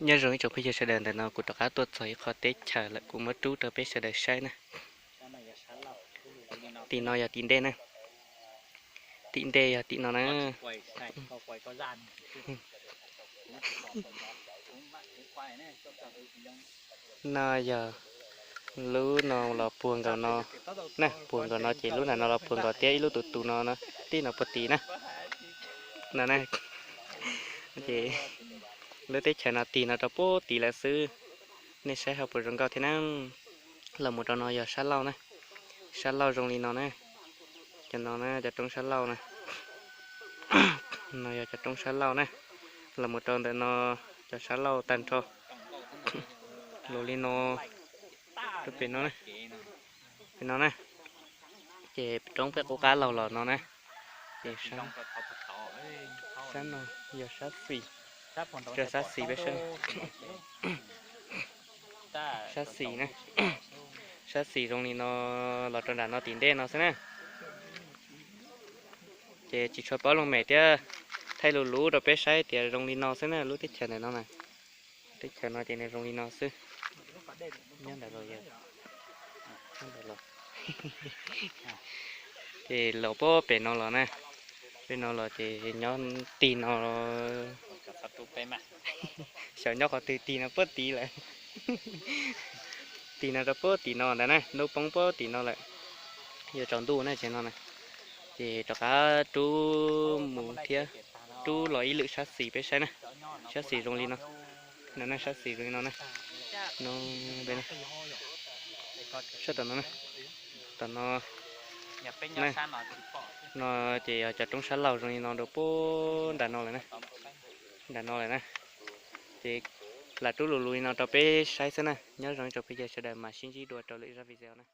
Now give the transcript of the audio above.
Nyob zoo ib tsoom phooj ywg sawv daws, ntawm no kuv rov qab tuaj txog ib qho teb chaws lawm, kuv muab rub rau peb sawv daws saib na. Tim no yog tim ntej na, tim ntej yog tim no na. No yog lub no los puag nkaus no na, puag nkaus no ces lub nram no los puag nkaus thiab ib lub tus tus no no, tib no puag tim na. No na, ces lub teb chaws no tig no rau puag tim lawm xwb. Nej saib ho puas zoo nkauj thiab na. Los mus rau no yog sab laug na, sab laug zoo li no na. Cov no na cov roob sab laug na, no yog cov roob sab laug na. Los mus rau ntawm no cov sab laug tag nrho. Los li no, rau pem no, pem no na, ces roob peb qub qab laug los no na. Ces sab no yog sab xis, rau sab xis peb saib, sab xis na, sab xis zoo li no, los rau nram no tim ntej no xwb na. Ces tsis tshua paub lub npe thiab, thaij lus lub rau peb saib tias zoo li no xwb na, lub teb chaws ntawm no na. Teb chaws no ces nws zoo li no xwb. Nyob ntawm los yog, nyob ntawm los, ces los puag pem no los na, pem no los ces nyob tig no, xyov nyob qhov twg, tig no puag tim lawm. Tig no rau puag tim no ntawd na, ntuj poob puag tim no lawm. Yuav tsaus ntuj na ces no na, ces rov qab rub mus thiab, rub los ib lwm sab xis peb saib na. Sab xis zoo li no, no na, sab xis zoo li no na. No, peb na, sab tom no na, tom no, no ces yog cov roob sab laug zoo li no rau puag nram no lawm na, nram no lawm na. Ces lam rub lus lus li no rau peb saib xwb na, nyob zoo ib tsoom phooj ywg sawv daws, mam sib ntsib dua rau lwm zaj video na.